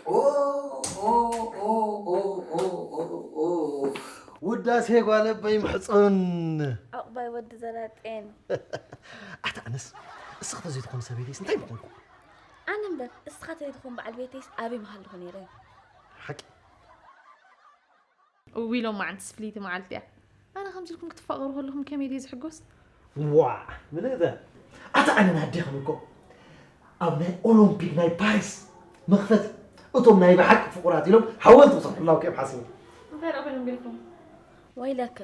ኦ፣ ኦ፣ ኦ፣ ኦ፣ ኦ፣ ኦ፣ ኦ። ውዳሴ ጓለበይ ምሕፁን። ዕቑባይ ወዲ ዘላጤን። ኣታ ኣነስ እስኺ ተዘይትኾኒ ሰበይተይስ እንታይ ምኾንኩ? ኣነ እምበር እስኻ ተይትኾን በዓል ቤተይስ ኣበይ ምሃለኹ ነይረ? ሓቂ። እውይ ሎማዓንትስ ፍልይቲ መዓልቲ እያ። ኣነ ከምዚ ኢልኩም ክትፋቐሩ ከለኹም ከመይ ድየ ዝሕጎስ? ዋ ምልእተ ኣታ ኣነ ናዴኽን እኮ ኣብ ናይ ኦሎምፒክ ናይ ፓሪስ መኽፈቲ እቶም ናይ ብሓቂ ፍቑራት ኢሎም ሓወልቲ ክሰርሑልና እኮ እዮም ሓሲቦም። እንታይ ደኣ ኮይኖም ገዲፎም? ወይለከ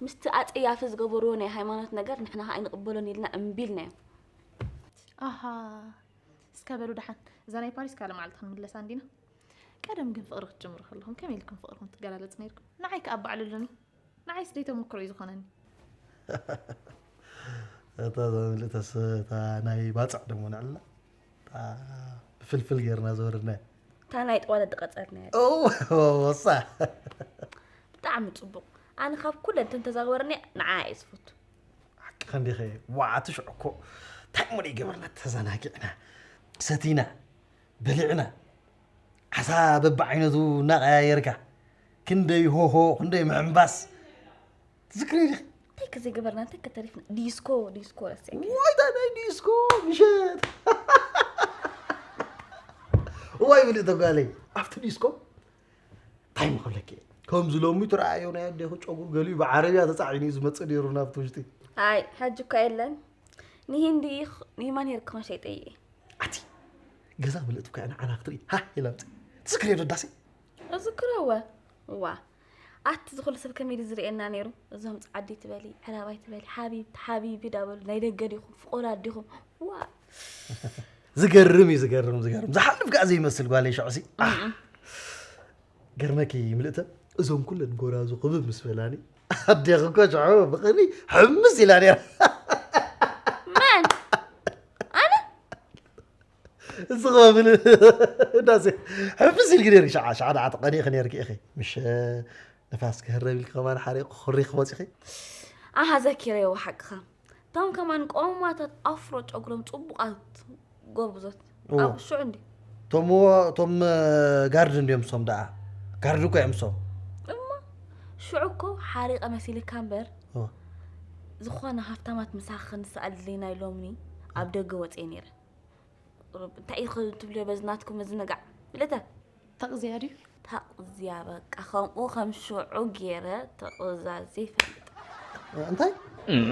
ምስቲ ኣፀያፊ ዝገበርዎ ናይ ሃይማኖት ነገር ንሕና ከዓ ኣይንቕበሎን ኢልና እምቢ ኢልናዮም። ኣሃ እስከ በሉ ደሓን እዛ ናይ ፓሪስ ካልእ መዓልቲ ክንምለሳ እንዲና። ቀደም ግን ፍቕሪ ክትጅምሩ ከለኹም ከመይ ኢልኩም ፍቕርኹም ትገላለጽ ነይርኩም? ንዓይ ከኣ በዓል ኣሎኒ። ንዓይስ ደይ ተመክሮ እዩ ዝኾነኒ። እታ ምልእተስ እታ ናይ ባፅዕ ደሞ ንዕላ እታ ብፍልፍል ጌርና ዝወረድናያ። እታ ናይ ጠዋለት ዝቐፀርናያ። ኦ፣ ወሳ። ብጣዕሚ ፅቡቕ። ኣነ ካብ ኩለን እተን ተዛወርኒ ንዓ እየ ዝፈቱ። ሓቂ ከንዲኸ ዋዓቲ ሽዑ እኮ እንታይ እሞ ዘይገበርና ተዘናጊዕና ሰቲና በሊዕና ዓሳ በብዓይነቱ እናቐያየርካ ክንደይ ሆሆ ክንደይ ምሕንባስ ትዝክሪ ዲኺ? እንታይ ከዘይገበርና እንታይ ከተሪፍና ዲስኮ ዲስኮ ረስዐ። ዋይታ ናይ ዲስኮ ምሸት ዋይ ብልእተ ጓለይ ኣብቲ ዲስኮ እንታይ ምኸለኪ ከምዚ ሎሚ ትረኣዮ ናይ ኣዴኹ ጨጉር ገሊኡ ብዓረብያ ተፃዒኑ እዩ ዝመፅእ ነይሩ ናብቲ ውሽጢ። ኣይ ሕጂ እኳ የለን። ንሂንዲ ንሂማን ሄርክኾን ሸይጠየ። ኣቲ ገዛ ብልእቲ እኳ ንዓና ክትርኢ ሃ ኢላ ምፅ ትዝክርዮ ዶ ዳሴ? እዝክሮ እወ። እዋ ኣቲ ዝኹሉ ሰብ ከመይ ድዩ ዝርእየና ነይሩ? እዞም ፃዓዲ ትበሊ ዕራባይ ትበሊ ሓቢብቲ ሓቢቢ ዳበሉ ናይ ደገ ዲኹም ፍቑራት ዲኹም? ዋ ዝገርም እዩ ዝገርም ዝገርም ዝሓልፍ ከዓ ዘይመስል ጓለይ ሽዑሲ። ኣህ፣ ገርመኪ ምልእተ እዞም ኩለን ጎራዙ ክብብ ምስ በላኒ ኣዴኺ እኮ ሽዑ ብቕኒ ሕምስ ኢላ ነይራ። መን ኣነ? እስኻ ምን እንዳሴ ሕፍስ ኢልኪ ነርኪ ሸዓ ሸዓ ደዓ ተቐኒእኺ ነርኪ ኢኺ ምሽ ንፋስ ክህረብ ኢልኪ ከማን ሓሪቑ ክሪኺ ወፂኺ። ኣሃ ዘኪረዮ ሓቅኻ። እቶም ከማን ቆማታት ኣፍሮ ጨጉሮም ፅቡቓት ጎብዞት እዎ። ኣብ ሽዑ እንዲ እቶም እቶም ጋርድ እንዲዮም ሶም ደኣ ጋርድ እኮ እዮም ሶም። እሞ ሽዑ እኮ ሓሪቐ መሲልካ እምበር እዎ። ዝኾነ ሃፍታማት ምሳኽን ስኣል ድሌና ኢሎምኒ ኣብ ደገ ወፅየ ነይረ። ቁሩብ እንታይ ኢኹ ትብልዮ በዚ ናትኩም እዚ ነጋዕ ብለተ ተቕዝያ ድዩ? ተቕዝያ በቃ ከምኡ ከም ሽዑ ገይረ ተቕዛዜ ይፈልጥ። እንታይ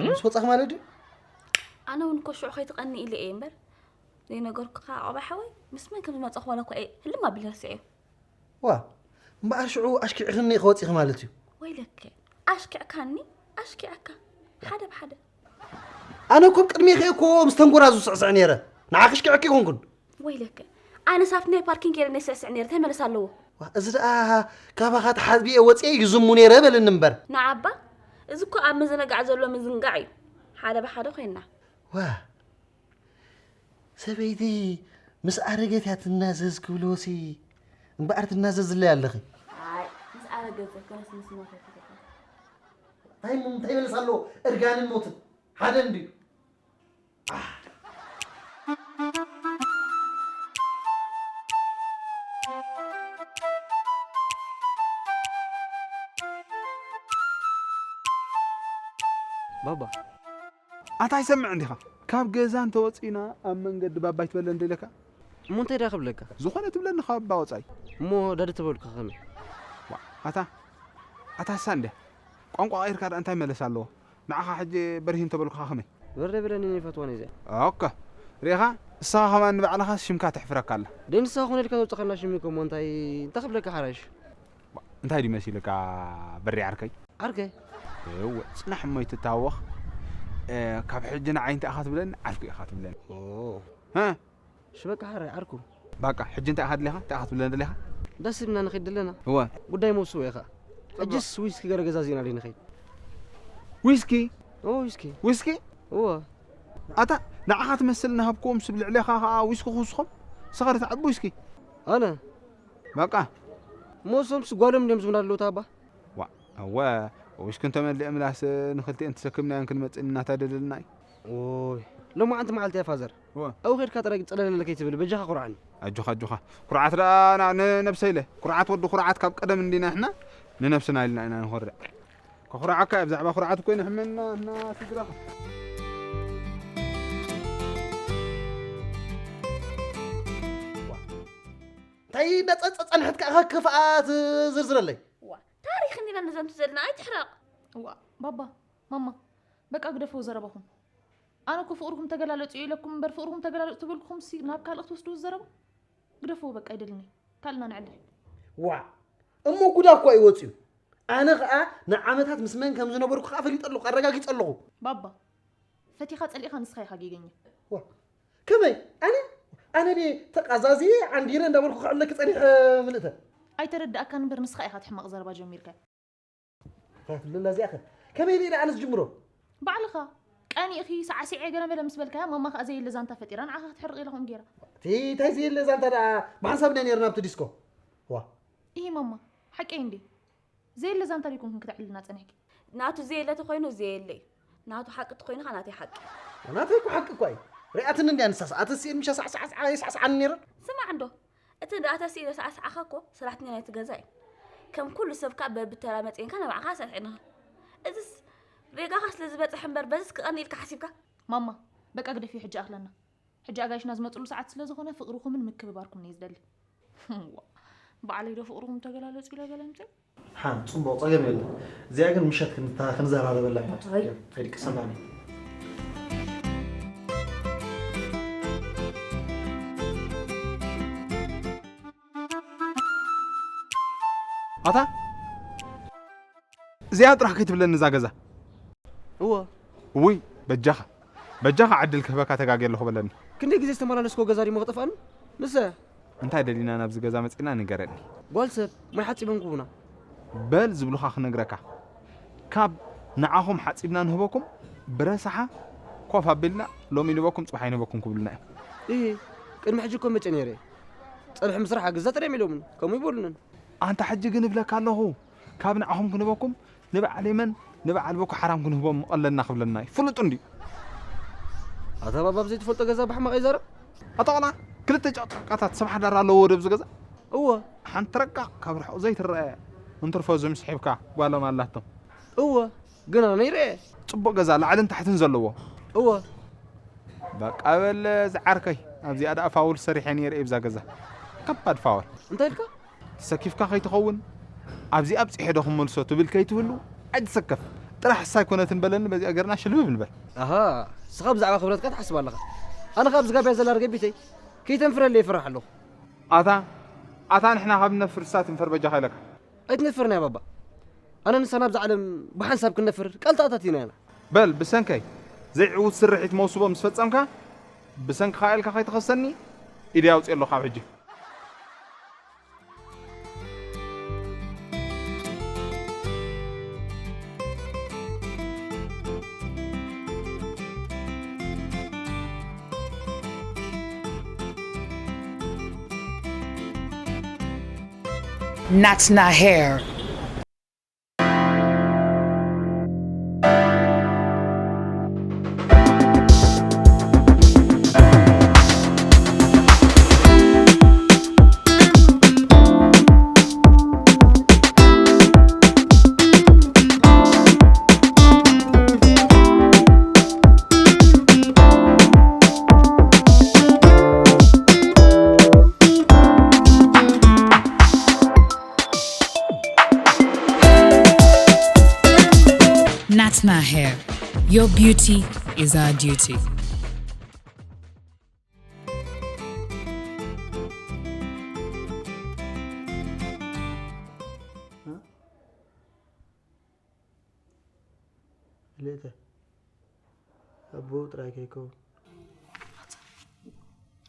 ምስ ወፃኺ ማለት ድዩ? ኣነ እውን እኮ ሽዑ ከይትቐኒ ኢለ እየ እምበር ዘይነገርኩኻ ቆባይ ሓወይ ምስ መን ከም ዝመፀኹ ዋላ እኳ እየ ህልም ኣቢለ ረሲዐዮ። ዋ እምበኣር ሽዑ ኣሽኪዕኽኒ ኢኺ ወፂኺ ማለት እዩ። ወይለከ ኣሽኪዕካኒ ኣሽኪዐካ ሓደ ብሓደ ኣነ እኮ ኣብ ቅድሜኺ እኮ ምስ ተንጎራዙ ስዕስዕ ነይረ ንዓኺ ኣሽኪዐኪ ይኮንኩን። ወይለከ ኣነ ሳብቲ ናይ ፓርኪንግ ገይረ ናይ ስዕስዕ ነይረ እንታይ መለስ ኣለዎ? ዋ፣ እዚ ደኣ ካባኻ ተሓቢኤ ወፂኤ ይዝሙ ነይረ በልኒ እምበር። ንዓባ እዚ እኮ ኣብ መዘነጋዕ ዘሎ ምዝንጋዕ እዩ። ሓደ ብሓደ ኮይንና ዋ ሰበይቲ ምስ ኣረገት እያ ትናዘዝ ክብልዎሲ እምበኣር ትናዘዝለይ ኣለኺ። ኣይ ምስ ኣረገት ዘይኮነስ ምስ ሞተት ይበሃል። እንታይ ሞ እንታይ ይበልስ ኣለዎ እርጋንን ሞትን ሓደ እንድዩ። ባባ ኣታ ኣይሰምዕ እንዲኻ ካብ ገዛ እንተወፂና ኣብ መንገዲ ባባ ኣይትበለን ዶ ኢለካ እሞ እንታይ ዳ ክብለካ ዝኾነ ትብለኒ ካብ ኣባ ወፃኢ እሞ ዳዲ ተበልኩ ከመይ ዋ፣ ኣታ ኣታ ሳንደ ቋንቋ ቀይርካ ደኣ እንታይ መለስ ኣለዎ ንዓኻ ሕጂ በርሂ እንተበልኩኻ ከመይ በረ ብለኒ ይፈትዋን እዚኣ ኦከ ርኢኻ ንስኻ ከማን ንባዕልኻ ሽምካ ተሕፍረካ ኣላ ደይ ንስኻ ኮነ ኢልካ ዘውፅኸልና ሽም እኮ እሞ እንታይ እንታይ ክብለካ ሓራሽ እንታይ ድዩ መሲልካ በሪ ዓርከይ ዓርከይ እወ ፅናሕ እሞ ይትታወኽ እ፣ ካብ ሕጂ ንዓይ እንታይ ኢኻ ትብለኒ ዓርኩ ኢኻ ትብለኒ ኦ፣ እ፣ እሺ በቃ ሓራይ ዓርኩ ባቃ ሕጂ እንታይ ኢኻ ድሌኻ እንታይ ኢኻ ትብለኒ ደሌኻ ደስ ኢልና ንኸይድ ደለና እወ ጉዳይ መውስቦ ኢኻ ሕጅስ ዊስኪ ገለ ገዛዚእና ደይ ንኸይድ ዊስኪ ኦ ዊስኪ ዊስኪ እወ ኣታ ንዓኻ ትመስል ናሃብክዎም ስብ ልዕሌኻ ኸዓ ዊስኪ ክውስኾም ስኸር ተዓቢ ዊስኪ ኣነ በቃ እሞ እሶምስ ጓሎም እንዲዮም ዝብላ ኣለዉ ታባ ዋ እወ ዊስኪ እንተመሊኦም ምላስ ንክልቲኤን ተሰክምናዮን ክንመፅእ እናታደለልና እዩ ኦይ፣ ሎማዓንቲ መዓልቲ እያ ፋዘር። እወ። ኣብኡ ኸድካ ጥራይ ጽለለለ ከይትብል በጃኻ ኩርዓኒ። ኣጆኻ፣ ኣጆኻ። ኩርዓት ደኣ ና-፣ ንነብሰይ ኢለ። ኩርዓት ወዲ ኩርዓት ካብ ቀደም እንዲና ንሕና ንነብስና ኢልና ኢና ንኾርዕ። ከኹርዓካ እየ፣ ብዛዕባ ኩርዓት እኮ ይንሕመና እና ስድራኻ። እንታይ ነጸጸ ጸንሐት ከኣ ክፍኣት ዝርዝረለይ። ዋ፣ ታሪኽ እንዲና ንዘንቱ ዘለና ኣይትሕረቕ። ዋ፣ ባባ፣ ማማ፣ በቃ ግደፍዎ ዘረባኹም። ኣነ እኮ ፍቕርኹም ተገላለጹ ኢለኩም እምበር ፍቕርኹም ተገላለጹ ትብልኩኹም ሲ ናብ ካልእ ክትወስድዎ ዘረባ? ግደፍዎ በቃ ኣይደልን እየ። ካልእና ነዕልል። ዋ፣ እሞ ጉዳ እኮ እዩ ወጺኡ። ኣነ ኸኣ ንዓመታት ምስ መን ከም ዝነበርኩ ኸኣ ፈሊጠ ኣለኹ፣ ኣረጋጊጸ ኣለኹ። ባባ፣ ፈቲኻ ጸሊእኻ ንስኻ ኢኻ ጌገኛ። ዋ፣ ከመይ? ኣነ? ኣነ ድየ ተቓዛዝየ ዓንዲረ እንዳበልኩ ከዕለኪ ጸኒሐ ምልእተ? ኣይተረድኣካን እምበር ንስኻ ኢኻ እቲ ሕማቕ ዘረባ ጀሚርካዮ። እንታይ ትብለላ እዚኣ ኸ? ከመይ ኢለ ኣነስ ጅምሮ? ባዕልኻ ቀኒእኺ ሳዕሲዐ ገለ መለ ምስ በልካያ ማማ ኸኣ ዘየለ ዛንታ ፈጢራ ንዓኻ ክትሕርቕ ኢላ ከምኡ ጌራ። እቲ እንታይ ዘየለ ዛንታ ደኣ ብሓንሳብ ኢና ኔርና ኣብቲ ዲስኮ። ዋ። ኢሂ ማማ፣ ሓቀይ እንዴ? ዘየለ ዛንታ ዶ ይኮንክን ክተዕልልና ጸኒሕኪ? ናቱ ዘየለ ተኾይኑ ዘየለ እዩ። ናቱ ሓቂ ተኾይኑ ኸኣ ናተይ ሓቂ። ናተይ እኮ ሓቂ እኳ እዩ። ሪኣትኒ እንድያ ንሳስ። ኣተስ ኤልሚሻ ሳዕሳዕሳዓ የሳዕስዓኒ ነይረን። ስማዕ እንዶ፣ እቲ ደኣ ተስኢለ ሳዕሳዕኻ እኮ ሰራሕተኛ ናይቲ ገዛ እዩ። ከም ኩሉ ሰብ ከኣ በብተራ መጺኤንካ ንባዕኻ ኣሳጥሒንኻ። እዝስ ሬጋኻ ስለ ዝበጽሕ እምበር በዝስ ክቐኒ ኢልካ ሓሲብካ? ማማ፣ በቃ ግደፍዮ ሕጂ ኣኽለና። ሕጂ ኣጋይሽና ዝመጽሉ ሰዓት ስለ ዝኾነ ፍቕርኹምን ምክብባርኩምን እየ ዝደሊ። ዋ፣ ባዕለይ ዶ ፍቕርኹም ተገላለጹ ኢለ ገለ ምጸ? ሓን፣ ጽቡቕ፣ ጸገም የለን። እዚኣ ግን ምሸት ክንታ-፣ ክንዘራረበላ ኢና። ኣይ። ከይዲ ቅሰናኒ። ኣታ፣ እዚኣ ጥራሕ ከይትብለኒ እዛ ገዛ። እወ። ውይ፣ በጃኻ። በጃኻ ዕድል ክህበካ ተጋግየ ኣለኹ በለኒ። ክንደይ ግዜ ዝተመላለስኮ ገዛ ድሞ ክጠፍኣኒ? ንሰ? እንታይ ደሊና ናብዚ ገዛ መጺና ንገረኒ። ጓል ሰብ፣ ማይ ሓጺበን ክቡና። በል ዝብሉኻ ክነግረካ። ካብ ንዓኹም ሓጺብና ንህበኩም፣ ብረሳሓ ኮፍ ኣቢልና ሎሚ ንህበኩም ጽባሕ ኣይንህበኩም ክብሉና እዮም። እሂ፣ ቅድሚ ሕጂ እኮ መጸ ነይረ። ጸብሒ ምስራሕ ኣግዛ ተደም ኢሎምን፣ ከምኡ ይበሉንን። ኣንታ ሕጂ ግን እብለካ ኣለኹ፣ ካብ ንዓኹም ክንህበኩም ንበዓል የመን ንበዓል ቦኮ ሓራም ክንህቦም ኣለና ክብለና እዩ። ፍሉጥ እንድዩ። ኣታ ባባ ብዘይትፈልጦ ገዛ ብሕማቕ ይዛረብ። ኣታ ቆልዓ፣ ክልተ ጨቕጫቃታት ሰብ ሓዳር ኣለዎ ዶ ኣብዚ ገዛ? እወ። ሓንቲ ረቃቕ ካብ ርሑቕ ዘይትረአ፣ እንትርፎ እዞም ስሒብካ ጓሎም ኣላቶም። እወ፣ ግን ኣነ ይርኤ። ጽቡቕ ገዛ ላዕልን ታሕትን ዘለዎ። እወ። በቃ በል ዝዓርከይ፣ ኣብዚኣ ደኣ ፋውል ሰሪሐ ነይረ እየ ብዛ ገዛ። ከባድ ፋውል። እንታይ ኢልካ? ተሰኪፍካ ከይትኸውን፣ ኣብዚኣ ኣብጺሐ ዶ ክመልሶ ትብል ከይትህሉ፣ ኣይትሰከፍ። ጥራሕ እሳ ኣይኮነትን በለኒ፣ በዚኣ ገርና ሽልብብ ንበል። ኣሃ፣ ንስኻ ብዛዕባ ክብረትካ ትሓስብ ኣለኻ። ኣነ ኸኣ ኣብዚ ጋብያ ዘላ ርገቢተይ ከይተንፍረለይ ይፈርሕ ኣለኹ። ኣታ፣ ኣታ ንሕና ካብ ንነፍር እሳ ትንፈር በጃኻ ኢለካ። ኣይትነፍርና ያ ባባ። ኣነ ንሳ ናብዛ ዓለም ብሓንሳብ ክንነፍር ቃል ተኣታቲና ኢና። በል ብሰንከይ ዘይዕዉት ስርሒት መውስቦ ምስ ፈጸምካ፣ ብሰንክኻ ኢልካ ከይትኸሰኒ ኢደይ ኣውጽእ ኣለኹ ካብ ሕጂ። Natna hair. Natna hair. Your beauty is our duty. ሌተ ኣቦ ጥራይ ከይከውን።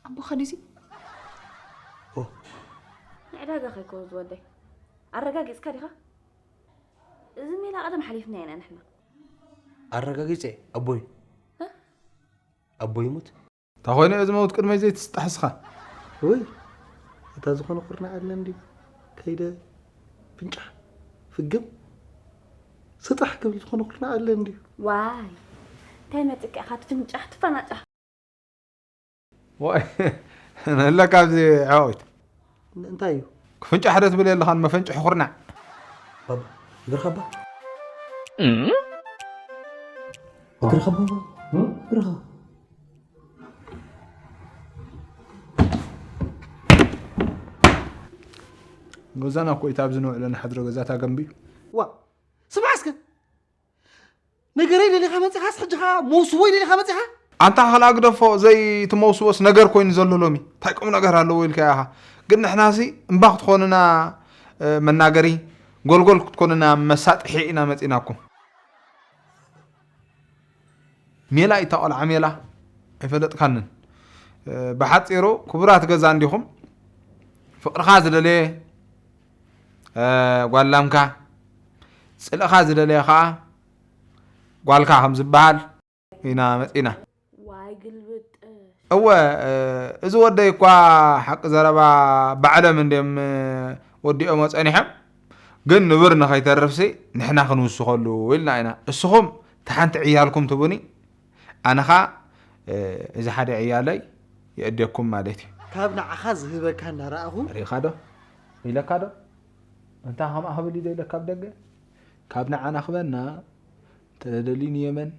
ኣቦኻ ድዩ? ኦ። ንዕዳጋ ከይከውን ዝወደይ። ኣረጋጊጽካ ዲኻ? እዚ ሜላ ቀደም ሓሊፍና ኢና ንሕና። ኣረጋጊጸ ኣቦይ። እ? ኣቦይ ይሙት? እንታይ ኮይኑ እየ ዝመውት ቅድመይ ዘይትስጣሕ እስኻ? ውይ፣ እታ ዝኾነ ኩርናዕ ኣለ እንድዩ። ከይደ ፍንጫሕ፣ ፍግም፣ ስጣሕ ክብል ዝኾነ ኩርናዕ ኣለ እንድዩ። ዋይ፣ እንታይ መጽካ ኢኻ ትፍንጫሕ ትፈናጫሕ? ዋይ፣ ነለካ ኣብዚ ዓወት። እንታይ እዩ? ክፍንጫሕ ዶ ትብል የለኻን መፈንጭሒ ኩርናዕ። ባባ፣ እግርኻ ባባ። እግርኻ ባባ። እግርኻ። ገዛና እኮ እዩ፣ ኣብዚ ንውዕሎ ንሓድሮ ገዛ እታ ገንቢ። ዋ፣ ስማዕ እስከ። ነገረይ ደሊኻ መጺኻስ ሕጂ ኸኣ መውስቦይ ደሊኻ መጺኻ? ኣንታ ኸላ ግደፎ፣ ዘይትመውስቦስ ነገር ኮይኑ ዘሎ ሎሚ። እንታይ ቁም ነገር ኣለዎ ኢልካ ኢኻ? ግን ንሕናሲ እምባ ክትኾኑና፣ እ፣ መናገሪ፣ ጎልጎል ክትኮኑና መሳጥሒ ኢና መጺናኩም። ሜላ እታ ቆልዓ ሜላ ኣይፈለጥካንን። እ፣ ብሓጺሩ ክቡራት ገዛ እንዲኹም፣ ፍቕርኻ ዝደለየ፣ እ፣ ጓል ላምካ፣ ጽልእኻ ዝደለየ ኸኣ ጓልካ ከም ዝበሃል ኢና መጺና። ዋይ ግልብጥ። እወ፣ እ፣ እዚ ወደይ እኳ ሓቂ ዘረባ ባዕሎም እንድዮም፣ እ፣ ወዲኦሞ ጸኒሖም። ግን ንብር ንኸይተርፍሲ ንሕና ክንውስኸሉ ኢልና ኢና። እስኹም እታ ሓንቲ ዕያልኩም ትቡኒ፣ ኣነ ኸኣ፣ እ፣ እዚ ሓደ ዕያለይ የእድየኩም ማለት እዩ። ካብ ንዓኻ ዝህበካ እናረኣኹ ርኢኻ ዶ? ኢለካ ዶ? እንታ ከምኣ ክብል እዩ ዶ ኢለካ ኣብ ደገ? ካብ ንዓና ክበና፣ እንተ ደልዩ ንየመን፣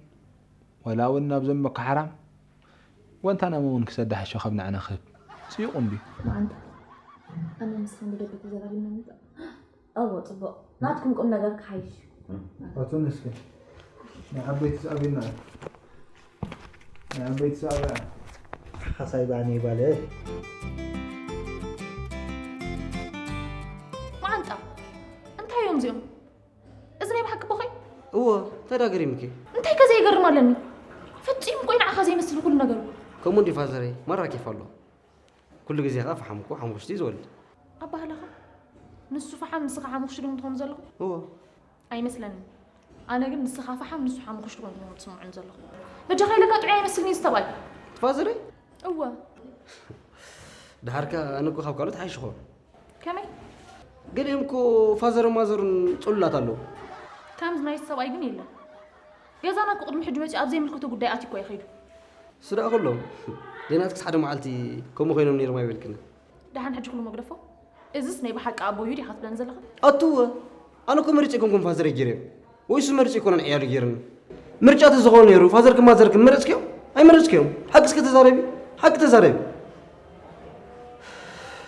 ወላ እውን ናብዞም መካሓራም፣ ወንታ ናም እውን ክሰዳ ሕሾ ካብ ንዓና ክህብ። ጽዩቕ እንድዩ። መዓንጣ፣ ኣነ ንስኻ ንደገ ተዘራሪብና ምምጻእ። እዎ፣ ጽቡቕ። ናትኩም ቁም ነገር ክሓይሽ። ኣቶ ንስኪ፣ ናይ ዓበይቲ ሰኣቢና። ናይ ዓበይቲ ሰኣቢያ። ሓሳይ ባኒ ባለ። መዓንጣ፣ እንታይ እዮም እዚኦም? እዚ ናይ ብሓቂ ቦኸይ? እዎ፣ እንታይ ደኣ ገሪሙኪ? እንታይ ከ ዘይገርም ኣለኒ? ፈጺሙ እኮ እዩ ንዓኻ ዘይመስል ኩሉ ነገሩ። ከምኡ እንዲ ፋዘረይ፣ ማራ ኬፍ ኣሎ። ኩሉ ግዜ ኸኣ ፈሓም እኮ ሓሙኽሽቲ እዩ ዝወልድ። ኣባህላኻ? ንሱ ፈሓም፣ ንስኻ ሓሙኽሽቲ ዶ ትኾኑ ዘለኹም? እዎ። ኣይመስለንን። ኣነ ግን ንስኻ ፈሓም፣ ንሱ ሓሙኽሽቲ ኮይኑ ትስምዑኒ ዘለኹም። በጃኻ ኢለካ ጥዑይ ኣይመስልኒ እዚ ሰብኣይ። ፋዘረይ? እወ። ደሓርካ ኣነ እኮ ካብ ካልኦት ሓይሽ እኾ። ከመይ? ገሊኦም እኮ ፋዘርን ማዘርን ጽሉላት ኣለዉ። ከምዚ ናይ ሰብኣይ ግን የለን። ገዛና እኮ ቅድሚ ሕጂ መጺኡ ኣብ ዘይምልከቶ ጉዳይ ኣትዩ እኮ እዩ ከይዱ። እሱ ደኣ ከሎ፣ ደይ ናትክስ ሓደ መዓልቲ ከምኡ ኮይኖም ነይሮም ኣይበልክን። ደሓን ሕጂ ኩሉ መግደፎ? እዝስ ናይ ብሓቂ ኣቦ እዩ ዲኻ ትብለኒ ዘለኻ? ኣቱወ፣ ኣነ እኮ መሪጸ ኣይኮንኩን ፋዘረይ ገይረዮ። ወይ እሱ መሪጹ ኣይኮነን ዕያሉ ገይሩኒ። ምርጫ ተዝኾነ ነይሩ፣ ፋዘርክን ማዘርክን መረጽክዮም? ኣይመረጽክዮም። ሓቂ እስከ ተዛረቢ፣ ሓቂ ተዛረቢ።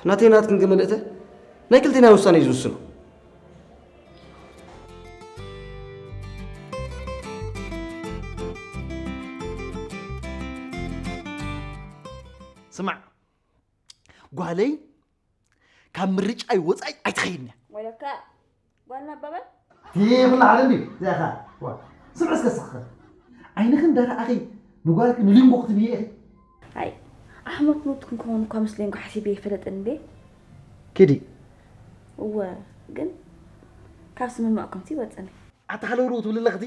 ናተይ ናትክን ግን መልእተ ናይ ክልቴና ውሳነ እዩ ዝውስኖ። ስማዕ፣ ጓለይ ካብ ምርጫይ ወጻኢ ኣይትኸይድን እያ። ወለካ ጓልና ኣባባል? ይኹን ሓደ እንድዩ፣ እዚኣ ኸ፣ ዋ፣ ስምዒ እስከ ስኽር። ዓይንኺ እንዳረኣኺ ንጓልኪ ንሊንጎ ክትብዪ ኢኺ። ኣይ፣ ኣሕመድ ኑት ክንከውን እኳ ምስ ሊንጎ ሓሲበ ይፈለጥን እንዴ? ኪዲ። እወ፣ ግን ካብ ስምምዕኩም ሲ ወጽኒ። ኣታ ሃለውለው ትብሊ ኣለኽቲ?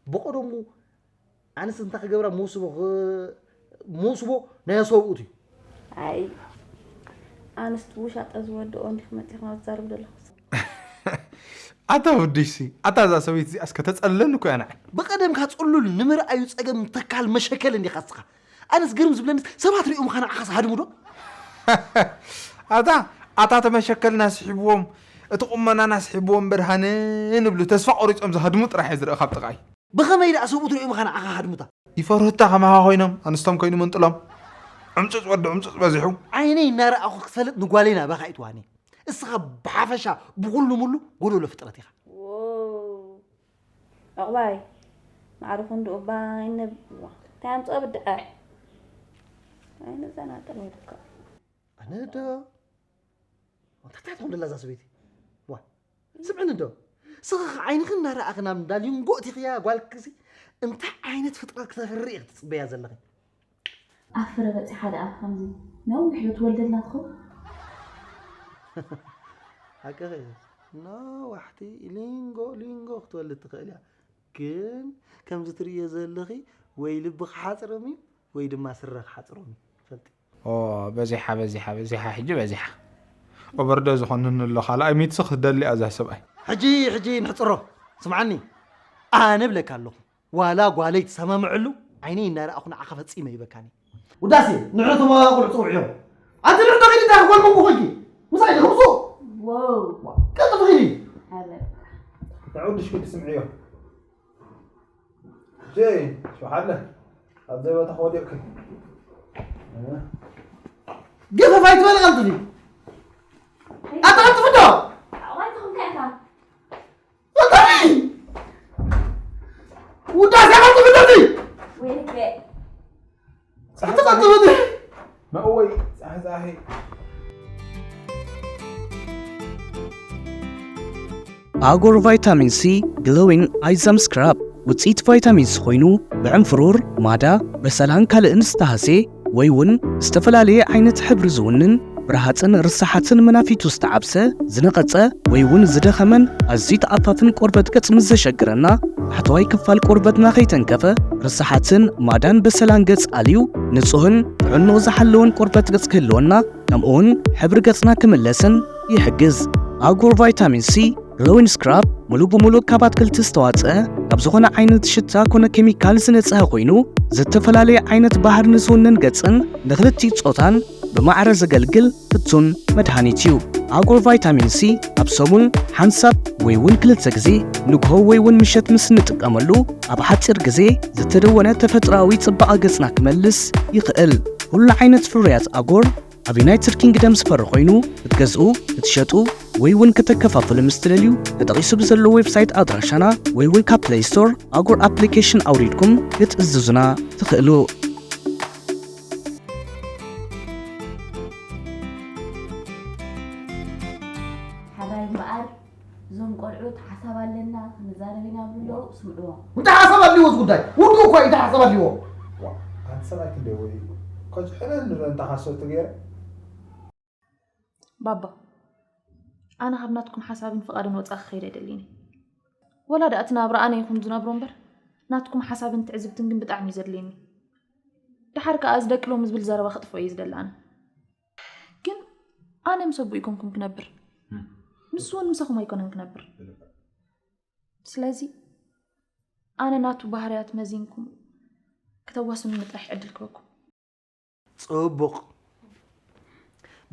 ብቐደሙ ኣነስ እንታይ ክገብራ መውስቦ ክ-፣ መውስቦ ናይ ሰብኡት እዩ። ኣይ፣ ኣነስ ውሻጠ ዝወድኦ እንዲኹም መጺኹም ኣብ ትዛረቡ ዘለኹስ። ኣታ ውዲሲ፣ ኣታ እዛ ሰበይቲ እዚኣ እስከ ተጸልለኒ እኮ እያ ንዓይ። ብቐደምካ ጽሉል ንምርኣዩ ጸገም ምትካል መሸከል እንዲኻ እስኻ። ኣነስ ግርም ዝብለኒ ሰባት ሪኦም ኻና ዓኻስ ሃድሙ ዶ? ኣታ፣ ኣታ ተመሸከልና ስሒብዎም፣ እቲ ቁመናና ስሒብዎም በድሃነ ንብሉ ተስፋ ቆሪጾም ዝሃድሙ ጥራሕ እየ ዝርኢ ካብ ጥቓይ። ብኸመይ ደኣ ሰብኡት ሪኦም ኻና ዓኻ ሃድሙታ? ይፈርሁታ ከማኻ ኮይኖም፣ ኣንስቶም ኮይኑ ምንጥሎም። ዕምጽጽ ወዲ ዕምጽጽ በዚሑ። ዓይነይ እናረኣኹ ክትፈልጥ ንጓለይ ናባኻ ይትዋኒ። እስኻ ብሓፈሻ ብኹሉ ሙሉ ጎደሎ ፍጥረት ኢኻ። ዎው። ዕቑባይ፣ ማዕረ ክንድኡ እባ ኣይነብ-፣ እንታይ ኣምጽኦ ብድዐ? ኣይንዘናጠል ወይ ብካ። ኣነ ዶ? እንታይ ትኾን ደላ እዛ ሰበይቲ? ዋ፣ ስምዕኒ ዶ? ስኻ ዓይንኺ እናረኣኺ ናብ እንዳ ሊንጎ እቲኽያ ጓልክሲ እንታይ ዓይነት ፍጥረት ክተፍሪ ኢኺ ትጽበያ ዘለኺ? ኣፍረ በጺሓ ደኣ ከምዚ ነዊሕ ዶ ትወልደላ ትኸውን? ሓቅኺ፣ ነዋሕቲ ሊንጎ፣ ሊንጎ ክትወልድ ትኽእል እያ። ግን ከምዚ ትርእዮ ዘለኺ ወይ ልቢ ክሓጽሮም እዩ ወይ ድማ ስረ ክሓጽሮም እዩ። ፈልጢ። ኦ፣ በዚሓ፣ በዚሓ፣ በዚሓ፣ ሕጂ በዚሓ። ኦቨርዶዝ ዝኾንኒ ኣሎ፣ ካልኣይ ሚትሲ ክትደሊ እያ እዛ ሰብኣይ። ሕጂ፣ ሕጂ ንሕጽሮ። ስምዓኒ፣ ኣነ እብለካ ኣለኹ። ዋላ ጓለይ ትሰማምዐሉ ዓይነይ እናረኣኹ ንዓኻ ፈጺመ ይበካኒ። ውዳሴ፣ ንዑ ተመባብዕኩ ጽውዕዮ። ኣንቲ ንዑ ተኺዲ እንታይ ክጎልበኩ ኮይኪ? ምሳይ ድኽብሱ። ዋው። ቀልጥፍ ኺዲ። ኣረ። ንዑ ድሽ ክዲ ስምዕዮ። ጀይ፣ ሸውሓለ። ኣብ ዘይቦታ ክወዲቕኪ። ገፈፍ ኣይትበል ቀልጥፊ። ኣታ ቀልጥፊ ዶ? ኣዋይ ትኹን ከካ። ወጣኒ! ውዳሴ ቀልጥፊ ዶ? ወይኔ። ጸሓይ ጸሓይ። መእወይ ጸሓይ ጸሓይ። ኣጎር ቫይታሚን ሲ ግሎዊን ኣይዘም ስክራብ ውፅኢት ቫይታሚን ሲ ኮይኑ ብዕንፍሩር፣ ማዳ፣ በሰላን ካልእን ዝተሃሴ ወይ እውን ዝተፈላለየ ዓይነት ሕብሪ ዝውንን ብረሃፅን ርሳሓትን መናፊቱ ዝተዓብሰ፣ ዝነቐፀ ወይ እውን ዝደኸመን ኣዝዩ ተኣፋፍን ቆርበት ገፅ ምስ ዘሸግረና ታሕተዋይ ክፋል ቆርበትና ከይተንከፈ ርሳሓትን ማዳን በሰላን ገፅ ኣልዩ ንፁህን ጥዕንኡ ዝሓለወን ቆርበት ገፅ ክህልወና ከምኡውን ሕብሪ ገፅና ክምለስን ይሕግዝ። ኣጎር ቫይታሚን ሲ ግሎዊን ስክራብ ሙሉእ ብሙሉእ ካብ ኣትክልቲ ዝተዋፅአ ካብ ዝኾነ ዓይነት ሽታ ኮነ ኬሚካል ዝነፅሀ ኮይኑ ዝተፈላለየ ዓይነት ባህሪ ንዝውንን ገፅን ንክልቲኡ ፆታን ብማዕረ ዘገልግል ፍቱን መድሃኒት እዩ። ኣጎር ቫይታሚን ሲ ኣብ ሰሙን ሓንሳብ ወይ እውን ክልተ ግዜ ንግሆ ወይ እውን ምሸት ምስ እንጥቀመሉ ኣብ ሓፂር ግዜ ዝተደወነ ተፈጥሮኣዊ ፅባቐ ገፅና ክመልስ ይኽእል። ኩሉ ዓይነት ፍርያት ኣጎር ኣብ ዩናይትድ ኪንግደም ዝፈሪ ኮይኑ ክትገዝኡ፣ ክትሸጡ ወይ እውን ከተከፋፍሉ ምስ ትደልዩ ተጠቒሱ ብዘሎ ዌብሳይት ኣድራሻና ወይ እውን ካብ ፕለይ ስቶር ኣጎር ኣፕሊኬሽን ኣውሪድኩም ክትእዝዙና ትኽእሉ። ሓራይ እምበኣር እዞም ቆልዑት ሓሳብ ኣለና ክንዛረብ ኢና ብለዉ ስምዕዎም። እንታይ ሓሳብ ኣልዎ እዚ ጉዳይ? ውዱ እኮ እዩ እንታይ ሓሳብ ኣልዎ። ኣንቲ ሰብኣይ ክንደይ ወይ ከዝሕለል ንረ እንተ ሓሰብቲ ገይረ ባባ ኣነ ካብ ናትኩም ሓሳብን ፍቓድን ወፃእ ክኸይድ ኣይደልይን እየ። ወላ ደኣ እቲ ናብራ ኣነ ይኹን ዝነብሮ እምበር ናትኩም ሓሳብን ትዕዝብትን ግን ብጣዕሚ እዩ ዘድልየኒ። ደሓር ከኣ እዚ ደቂ ሎሚ ዝብል ዘረባ ክጥፍኦ እየ ዝደሊ ኣነ። ግን ኣነ ምስ ኣቦኡ ኣይኮንኩን ክነብር፣ ንሱ እውን ምሳኹም ኣይኮነን ክነብር። ስለዚ ኣነ ናቱ ባህርያት መዚንኩም ክተዋስኑኒ ጥራሕ ዕድል ክበኩም። ጽቡቕ።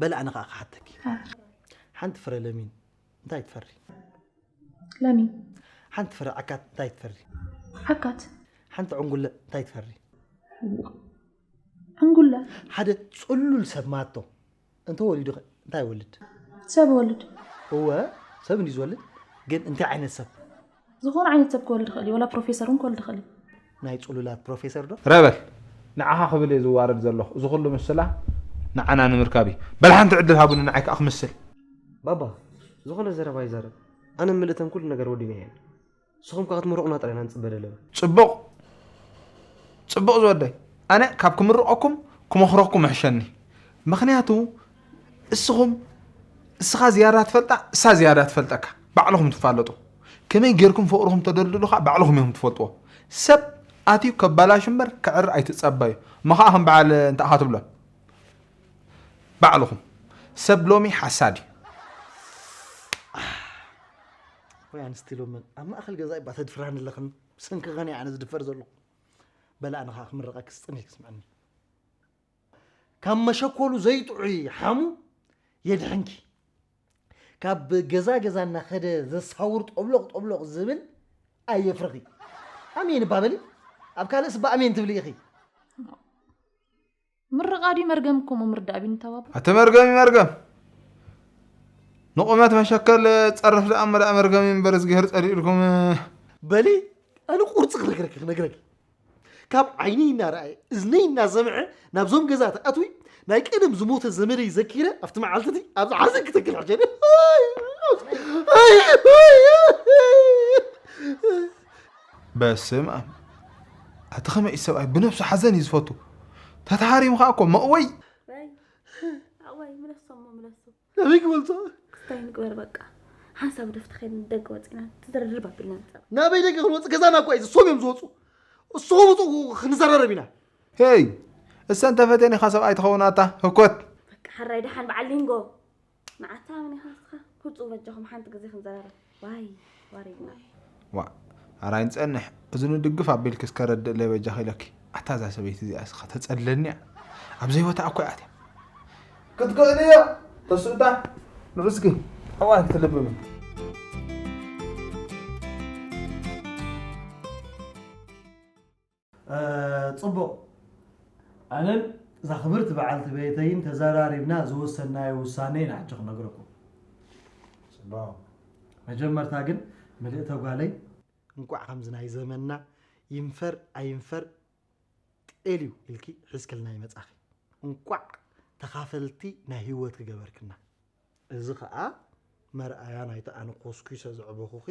በል ኣነ ኸኣ ክሓተኪ። ሓንቲ ፍረ ለሚን እንታይ ትፈሪ? ለሚን። ሓንቲ ፍረ ዓካት እንታይ ትፈሪ? ዓካት። ሓንቲ ዕንጉለ እንታይ ትፈሪ? ዕንጉለ። ሓደ ጽሉል ሰብ ማቶ እንተወሊዱ ኸ እንታይ ይወልድ? ሰብ ይወልድ። እወ ሰብ እንዲ ዝወልድ ግን እንታይ ዓይነት ሰብ? ዝኾነ ዓይነት ሰብ ክወልድ ይኽእል እዩ። ወላ ፕሮፌሰር እውን ክወልድ ይኽእል እዩ። ናይ ጽሉላት ፕሮፌሰር ዶ? ረበል ንዓኻ ክብል እየ ዝዋረድ ዘለኹ። እዚ ኩሉ ምስላ ንዓና ንምርካብ እዩ። በል ሓንቲ ዕድል ሃቡኒ ንዓይ ከኣ ክምስል። ባባ ዝኾነ ዘረባ ይዛረብ። ኣነ ምልእተን ኩሉ ነገር ወዲነ እየን። ንስኹም ከኣ ክትምርቑና ጥራይ ኢና ንጽበ ዘለና። ጽቡቕ ጽቡቕ ዝወደይ። ኣነ ካብ ክምርቐኩም ክመኽረኩም ምሕሸኒ። ምኽንያቱ እስኹም እስኻ ዝያዳ ትፈልጣ እሳ ዝያዳ ትፈልጠካ ባዕልኹም ትፋለጡ። ከመይ ጌርኩም ፍቕርኹም ተደልድሉ ኸኣ ባዕልኹም ኢኹም ትፈልጥዎ። ሰብ ኣትዩ ከባላሹ እምበር ከዕሪ ኣይትጸበዩ። እሞ ኸኣ ከም በዓል እንታይ ኢኻ ትብሎ? ባዕልኹም ሰብ ሎሚ ሓሳድ እዩ። ወይ ኣንስቲ ሎሚ ኣብ ማእኸል ገዛ እባ ተድፍራኒ ኣለኽን ብሰንክኽን እየ ኣነ ዝድፈር ዘለኹ። በለ ኣነ ኸዓ ክምረቐኪ ስጥን ኢልኪ ስምዕኒ። ካብ መሸኮሉ ዘይጥዑይ ሓሙ የድሕንኪ። ካብ ገዛ ገዛ እናኸደ ዘሳውር ጦብሎቕ ጦብሎቕ ዝብል ኣየፍርኺ። ኣሜን እባ በሊ። ኣብ ካልእስ እባ ኣሜን ትብሊ ኢኺ። ምርቓ ድዩ መርገም ከምኡ ምርዳእ ቢኒ ተባባ? ኣቲ መርገም እዩ መርገም። ንቑመት መሸከል ጸርፍ ደኣ እሞ ደኣ መርገም እዩ እምበር እዝግሄር ጸሊኡልኩም። በሊ ኣነ ቁርፂ ክነግረኪ ክነግረኪ ካብ ዓይኒ እናረኣየ እዝነይ እናሰምዐ ናብዞም ገዛ ተኣትዊ ናይ ቀደም ዝሞተ ዘመደይ ዘኪረ ኣብቲ መዓልቲ እቲ ኣብዚ ሓዘን ክተክል ሕሸኒ። በስም ኣብ ኣቲ ኸመይ እዩ ሰብኣይ ብነብሱ ሓዘን እዩ ዝፈቱ። ተተሃሪሙ ኸዓ እኮ መእወይ ኣዋይ ምለሶም ምለሶም ናበይ ክመልሶ ክስታይ ንግበር በቃ ሓንሳብ ደፍተ ኸይድ ንደገ ወፂና ትዝርርብ ኣቢልና ንፀባ ናበይ ደገ ክንወፅእ ገዛና እኳ እዩ እሶም እዮም ዝወፁ። እስኹም ውፁ ክንዘራረብ ኢና። ሄይ እሰን ተፈትየን ኢኻ ሰብኣይ ትኸውን ኣታ ህኮት። በቃ ሓራይ ደሓን በዓል ሊንጎ መዓታ ምን ኢኻ ንስኻ? ውፁ በጃኹም ሓንቲ ግዜ ክንዘራረብ። ዋይ ዋሪድና። ዋ ኣራይ ንጸንሕ፣ እዝኑ ድግፍ ኣቢልኪ እስከ ረድእለይ በጃኺ ኢለኪ። ኣታ እዛ ሰበይቲ እዚኣስ ኸተጸልለኒ እያ። ኣብ ዘይቦታ እኮ እያ ኣትያ። ክትክእል እያ። ተስእታ ንዑ እስኪ። እዋን ክትልብም። እ፣ ጽቡቕ። ኣነን እዛ ክብርቲ በዓልቲ ቤተይን ተዘራሪብና ዝወሰንናዮ ውሳነ ኢና ሕጂ ክነግረኩም። ጽቡቕ። መጀመርታ ግን ምልእተ ጓለይ እንቋዕ ከምዚ ናይ ዘመንና ይንፈር ኣይንፈር ጤል እዩ ኢልኪ ሒዝክልና ይመጻኺ። እንቋዕ ተኻፈልቲ ናይ ህይወት ክገበርክና። እዚ ኸኣ መርኣያ ናይቲ ኣነ ኮስኲሰ ዘዕበኹኺ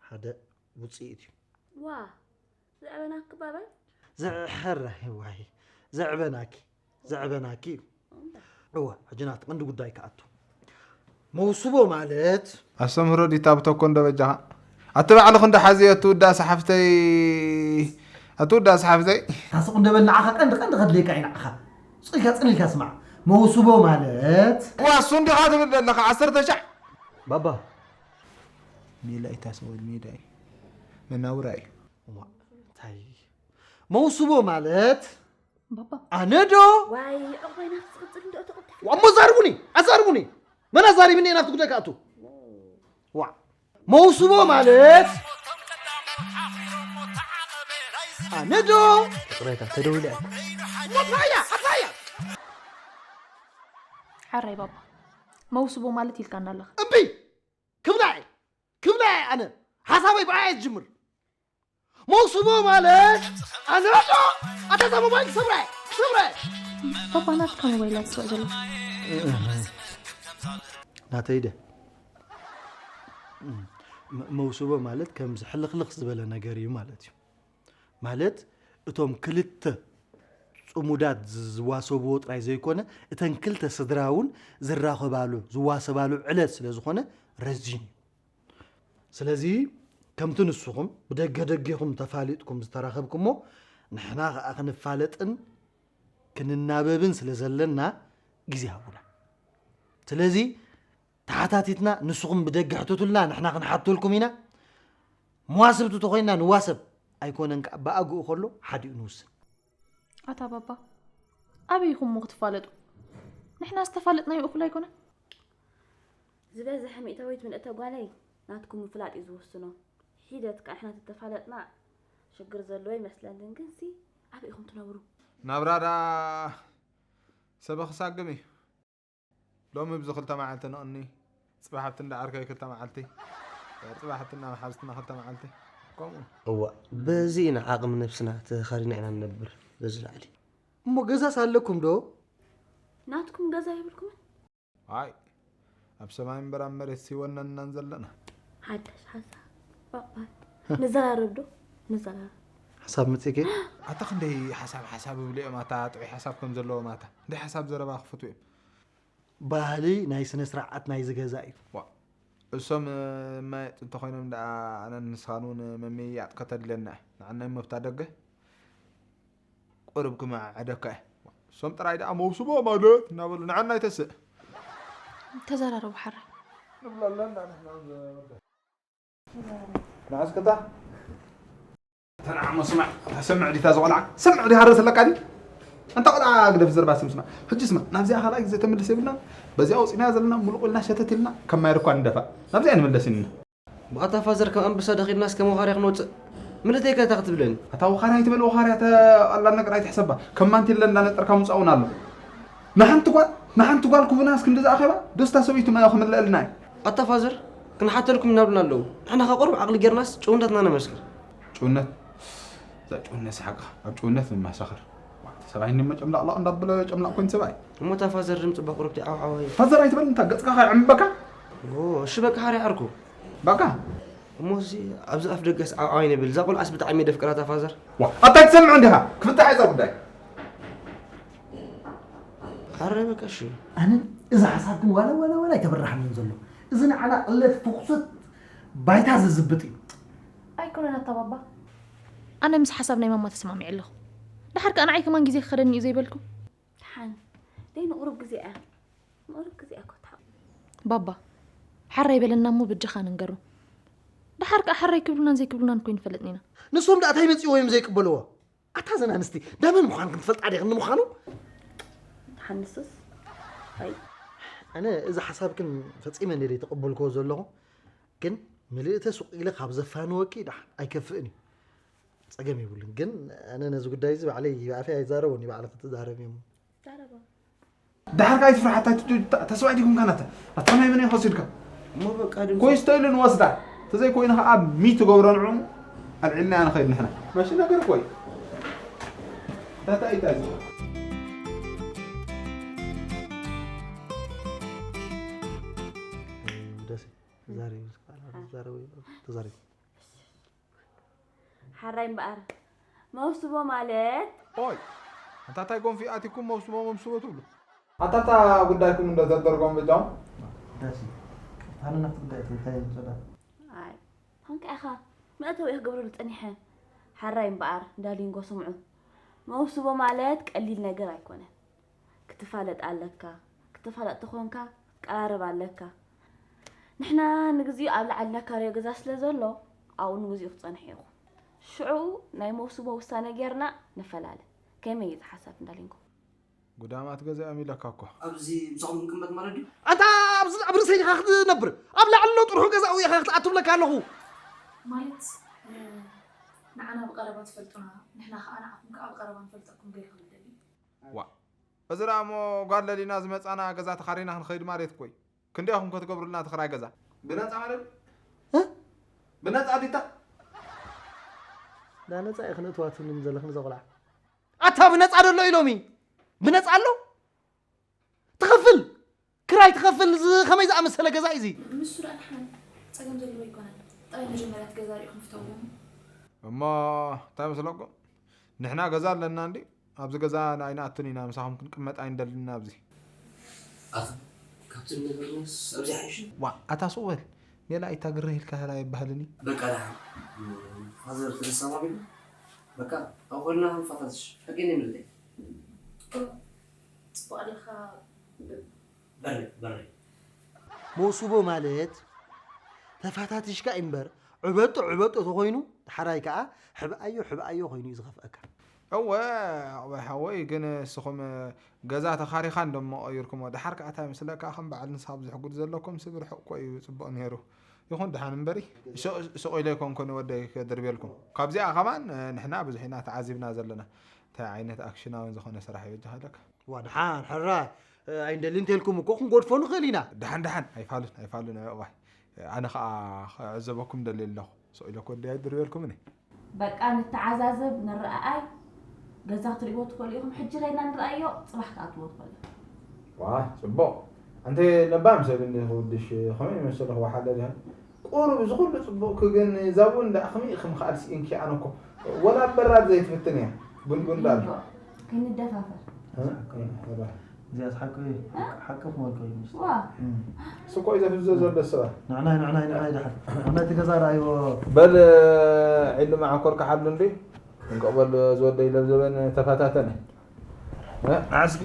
ሓደ ውጽኢት እዩ። ዋ፣ ዘዕበናኪ ባባይ? ዘዕሐራይ ዋይ፣ ዘዕበናኪ፣ ዘዕበናኪ እዩ። እወ፣ ሕጂ ናብቲ ቀንዲ ጉዳይ ክኣቱ። መውስቦ ማለት ኣስተምህሮ ዲታ ብተኮ እንዶ በጃኻ። ኣቲ ባዕልኹ እንዶ ሓዝዮ፣ ኣቲ ውዳሰ ሓፍተይ፣ ኣቲ ውዳሰ ሓፍተይ። ታስቕ እንዶ በል ንዓኻ ቀንዲ ቀንዲ ከድልየካ እዩ ንዓኻ። ጽልካ ጽን ኢልካ ስማዕ። መውስቦ ማለት ዋ፣ እሱ እንዲኻ ትብል ዘለኻ፣ ዓሰርተ ሻዕ። ባባ። ሜዳ እዩ፣ ታስቕ በል ሜዳ እዩ። መናውራ እዩ። ዋ፣ እንታይ? መውስቦ ማለት ባባ። ኣነ ዶ? ዋይ፣ ዕቑባይ ናብቲ ዝቕጽል እንዶ ተቐልጢፉ። ዋ፣ እሞ ዛርቡኒ፣ ኣዛርቡኒ። መን ኣዛሪብኒ እየ ናብቲ ጉዳይ ክኣቱ? ዋ፣ መውስቦ ማለት ኣነ ዶ? ይቕሬታ፣ ተደዊለ እያ። እሞ ኣጥፋእያ፣ ኣጥፋእያ። ሓራይ ባባ፣ መውስቦ ማለት ኢልካና ኣለኻ። እምቢ! ክብላ እየ፣ ክብላ እየ ኣነ። ሓሳበይ ብኣየ ዝጅምር። መውስቦ ማለት ኣነ ዶ? ኣታ እዛ ሞባይል ክሰብራ እየ፣ ክሰብራ እየ። ባባ ናትካ ሞባይል እያ ትስርቕ ዘለኻ። ናተይ ደ? መ-፣ መውስቦ ማለት ከምዚ ሕልኽልኽ ዝበለ ነገር እዩ ማለት እዩ። ማለት እቶም ክልተ ጽሙዳት ዝ-፣ ዝዋሰብዎ ጥራይ ዘይኮነ፣ እተን ክልተ ስድራ እውን ዝራኸባሉ፣ ዝዋሰባሉ ዕለት ስለ ዝኾነ ረዚን እዩ። ስለዚ ከምቲ ንስኹም ብደገ ደጌኹም ተፋሊጥኩም ዝተራኸብኩሞ፣ ንሕና ኸኣ ክንፋለጥን ክንናበብን ስለ ዘለና ግዜ ሃቡና። ስለዚ ተሓታቲትና ንስኹም ብደገ ሕተቱልና፣ ንሕና ክንሓተልኩም ኢና። መዋስብቲ ተኾይንና ንዋሰብ፣ ኣይኮነን ከኣ ብኣግኡ ከሎ ሓዲኡ ንውስን። ኣታ ባባ፣ ኣበይ ኢኹም እሞ ክትፋለጡ? ንሕና ዝተፋለጥናዮ እኹል ኣይኮነን? ዝበዝሐ ሚእታዊት ምልእተ ጓለይ ናትኩም ምፍላጥ እዩ ዝውስኖ። ሒደት ከኣ ንሕና ተተፋለጥና ሽግር ዘለዎ ይመስለንን፣ ግንሲ ኣበይ ኢኹም ትነብሩ? ናብራ ደኣ ሰበ ክሳግም እዩ። ሎሚ ብዚ ክልተ መዓልቲ ንቕኒ፣ ጽባሕ ኣብቲ እንዳ ዓርከይ ክልተ መዓልቲ፣ ጽባሕ ኣብቲ እንዳ መሓዝትና ክልተ መዓልቲ፣ ከምኡ። እዋእ፣ በዚ ኢና ዓቕሚ ነብስና ተኻሪና ኢና ንነብር፣ በዚ ላዕሊ። እሞ ገዛስ ኣለኩም ዶ? ናትኩም ገዛ የብልኩምን? ኣይ፣ ኣብ ሰማይ እምበር ኣብ መሬት ሲወነናን ዘለና። ሓድሽ ሓሳብ። ባባይ። ንዘራረብ ዶ? ንዘራረብ። ሓሳብ መጺእኪ? ኣታ ክንደይ ሓሳብ ሓሳብ ይብሉ እዮም፣ ኣታ ጥዑይ ሓሳብ ከም ዘለዎም፣ ኣታ ክንደይ ሓሳብ ዘረባ ክፈትዉ እዮም። ባህሊ ናይ ስነ ስርዓት ናይዚ ገዛ እዩ። ዋ፣ እሶም፣ እ፣ መየጥ እንተኾይኖም ደኣ ኣነን ንስኻን እውን መመያያጥ ከተድልየና እያ። ንዓናይ መብታ ደገ ቁሩብ ክመዓዕደካ እየ። እሶም ጥራይ ደኣ መውስቦ ማለት እናበሉ ንዓና ይተስእ። ተዘራረቡ ሓራይ። ንብሎ ኣለና ንሕና እውን ዘወደ። ንዓስክታ ተናዓሞ ስማዕ፣ እታ ሰምዕ ዲታ ዝቖልዓ? ሰምዕ ዲኻ ርእሲ ኣለካ ድዩ? ኣንታ ቆልዓ ግደፍ ዘረባ ስም ስማዕ። ሕጂ ስማዕ፣ ናብዚኣ ካልኣይ ግዜ ተምልስ የብልናን። በዚኣ ወፂናያ ዘለና ሙሉቕ ኢልና ሸተት ኢልና ከም ማይ ርኳ ንደፋእ። ናብዚኣ ንምለስ ኢና። ብኣታ ፋዘር ከም ኣንበሳ ደኺልናስ ከም ወኻርያ ክንወፅእ። ምልእተይ ከ እንታይ ክትብለኒ? ኣታ ወኻርያ ኣይትበል፣ ወኻርያ ተቐላል ነገር ኣይትሕሰባ። ከም ማንቲለ እንዳነጠርካ ምውፃእ እውን ኣሎ። ንሓንቲ ጓል፣ ንሓንቲ ጓል ክቡና እስክንዲ ዝኣኸባ ዶስታ ሰበይቱ ማዮ ክምለአልና እዩ። ኣታ ፋዘር፣ ክንሓተልኩም እናብሉና ኣለዉ። ንሕና ከ ቁሩብ ዓቕሊ ጌርናስ ጭውነትና ነመስክር። ጭውነት? እዛ ጭውነት ሰሓቅኻ። ኣብ ጭውነት ንማሰኸር። ሰብኣይ እሞ ጨምላቕላቕ እንዳበለ ጨምላቕ ኮይኑ ሰብኣይ። እሞ እታ ፋዘር ድምፂ እባ ቁሩብ ትዓውዓዋዮ። ፋዘር ኣይትበል፣ እንታ ገፅካ ከይዕምበካ። ኦ፣ እሺ በቃ ሓርያ ዓርኩ። በቃ። እሞ እዚ ኣብዚ ኣፍ ደገስ ዓውዓው ይንብል። እዛ ቆልዓስ ብጣዕሚ እየ ደፍቅራ እታ ፋዘር። ዋ፣ ኣታ ኣይትሰምዕ እንዲኻ? ክፍታሕ እዛ ጉዳይ። ኣረ በቃ እሺ። ኣነ እዛ ሓሳብ ግን ዋላ፣ ዋላ፣ ዋላ ኣይተበራህንን ዘሎ። እዚ ንዓና ቅለት ፍቑሰት ባይታ ዝዝብጥ እዩ። ኣይኮነን ኣታ ባባ። ኣነ ምስ ሓሳብ ናይ ማማ ተስማሚዐ ኣለኹ። ደሓር ከኣ ንዓይ ከማን ግዜ ክኸደኒ እዩ ዘይበልኩም? ደሓን። ደይ ንቑሩብ ግዜ እያ። ንቑሩብ ግዜ እያ እኮ ትሓ-፣ ባባ፣ ሓራይ በለና እሞ በጃኻ ንንገሮ። ደሓር ከዓ ሕራይ ክብሉናን ዘይክብሉናን እኮ ይንፈልጥን ኢና። ንሶም ደኣ እንታይ መጺዎ እዮም ዘይቅበልዎ? ኣታ ዘን ኣንስቲ ደመን ምዃን ክንፈልጣ ዲኽን ንምዃኑ? ሓንስስ ኣይ ኣነ እዚ ሓሳብክን ፈጺመ ነይረ ተቐበልክዎ ዘለኹ፣ ግን ምልእተ ሱቕ ኢለ ካብ ዘፋንወኪ ደሓን ኣይከፍእን እዩ። ጸገም የብሉን፣ ግን ኣነ ነዚ ጉዳይ እዚ ባዕለይ ብኣፈይ ኣይዛረቦን እዩ፣ ባዕልኺ ትዛረብዮም። ዛረባ ደሓር ከኣ ኣይትፍራሕ ኣታ ኣይትጆ ተስፋ ኣይዲኩም ካናተ ኣታ ናይ መን ይኸስ ኢልካ እሞ በቃ ድምፂ ኮይስቶ ኢሉ ንወስዳ ተዘይኮይኑ ከኣ ሚት ገብሮ ንዑ ኣልዒልና ንኸይድ ንሕና መሽ ነገር ኮይ ታታ ኣይታዚ ደስ ተዛረቢ ተዛረቢ ሓራይ እምበኣር መውስቦ ማለት ኦይ ኣንታ ታይ ጎንፊ ኣቲኩም መውስቦ መምስቦ ትብሉ ኣታታ ጉዳይኩም እንደ ዘደርጎም ብጃም ዳሲ ታነናት ጉዳይ እንታይ ይምጸዳ ኣይ ሆንካ ኢኻ መእተዊ ክገብረሉ ጸኒሐ ሓራይ እምበኣር እንዳሊንጎ ስምዑ መውስቦ ማለት ቀሊል ነገር ኣይኮነን ክትፋለጥ ኣለካ ክትፋለጥ ተኾንካ ክትቀራረብ ኣለካ ንሕና ንግዚኡ ኣብ ላዕሊ ነካርዮ ገዛ ስለ ዘሎ ኣብኡ ንግዚኡ ክጸንሕ ኢኹ ሽዑ ናይ መውስቦ ውሳነ ጌርና ንፈላለ ከመይ እዩ ዝሓሳብ እንዳሊንጎ ጉዳማት ገዛኦም ኢለካ እኮ ኣብዚ ምሳኹም ክንቅመጥ ማለት ድዩ ኣንታ ኣብዚ ኣብ ርእሰይ ዲኻ ክትነብር ኣብ ላዕሊ ኣሎ ጥርሑ ገዛኡ ኢኻ ክትኣቱ ብለካ ኣለኹ ማለት ንዓና ብቐረባ ትፈልጡና ንሕና ከዓ ንዓኹም ከዓ ብቐረባ ንፈልጠኩም ገይረ ክብል ደሊ ዋ እዚ ደኣ እሞ ጓል ለሊና ዝመፃና ገዛ ተኻሪና ክንኸይድ ማለት እኮ እዩ ክንደይ ኢኹም ከትገብሩልና እቲ ክራይ ገዛ ብነፃ ማለት ብነፃ ዲታ ዳ ነፃ ኢኽን እትዋትንን ዘለኽን ዘቑልዓ ኣታ ብነፃ ደሎ ኢሎሚ ብነፃ ኣሎ ትኸፍል ክራይ ትኸፍል እዚ ከመይ ዝኣመሰለ ገዛ እዩ እዚ ንሱ ደኣ ንሕና ፀገም ዘለዎ ኣይኮነን ጥራይ መጀመርያ እቲ ገዛ ሪእኹም ፍተውዎ እሞ እንታይ መስለኩም ንሕና ገዛ ኣለና እንዲ ኣብዚ ገዛ ኣይንኣቱን ኢና ምሳኹም ክንቅመጥ ኣይንደልን ኢና ኣብዚ ኣታ ካብቲ ንነብርንስ ኣብዚ ሓይሽ ዋ ኣታ ሱቕ በል ሜላ ኣይታግርህ ኢልካ ህላ ኣይበሃልን እዩ በቃ ደሓን ፋዘር ተደሳማሚሉ በቃ ኣብ ኮይንና ክንፋታትሽ ሓቂ ናይ ምልተይ ፅቡቅ ኣለካ በሪ በሪ መውስቦ ማለት ተፋታቲሽካ እምበር ዕበጦ ዕበጦ ተኾይኑ ሓራይ ከዓ ሕብኣዮ ሕብኣዮ ኮይኑ እዩ ዝኸፍአካ። እወ ኣቕባይ ሓወይ ግን እስኹም ገዛ ተኻሪኻ እንደሞ ቀይርኩሞ ደሓር ከዓ እንታይ ምስለካ ከም በዓል ንስኻ ብዙሕ ጉድ ዘለኩም ስብ ርሑቕ እኮ እዩ ፅቡቕ ነይሩ ይኹን ደሓን እምበሪ ስቕ ኢለ ይኮንኩን ወደይ ከድርብየልኩም ካብዚኣ ከማን ንሕና ብዙሕ ኢና ተዓዚብና ዘለና እንታይ ዓይነት ኣክሽናውን ዝኾነ ስራሕ እዩ በጃኻ ኣለካ ዋ ደሓን ሕራይ ኣይንደልን እንተልኩም እኮ ክንጎድፎ ንኽእል ኢና። ደሓን ደሓን ኣይፋሉን ኣይፋሉን ኣዕቑባይ ኣነ ኸኣ ክዕዘበኩም ደልየ ኣለኹ ስቕ ኢለ ኮ ደይ ኣይድርበልኩምን እየ። በቃ ንተዓዛዘብ ንረኣኣይ ገዛ ክትሪእዎ ትኽእሉ ኢኹም ሕጂ ኸይድና ንረኣዮ ጽባሕ ክትኣትዎ ትኽእሉ። ዋይ ጽቡቕ ኣንተ ለባም ሰብ እንዲኺ ውድሽ ኸመይ ይመስልኺ ወሓለ ድያ ቁሩብ እዚ ኩሉ ጽቡቕኪ ግን እዛ ቡን ደኣ ከመይ ኢኺ ምኽኣል ስኢንኪ ኣነ እኮ ወላ በራድ ዘይትፍትን እያ ቡን ቡን ዳል ከይንደፋፈር እዚኣስ ሓቂ ሓቂ ክመልኮ እዩ ስኮ እዩ ዘፍዞ ዘሎ ሰባ ንዕናይ ንዕናይ ንዕናይ ድሓር ንዕናይ እቲ ገዛ ረኣይዎ በል ዒሉ መዓኮር ክሓሉ እንዲ እንቀበል ዝወደይ ለብዘበን ተፈታተነ ዓስኪ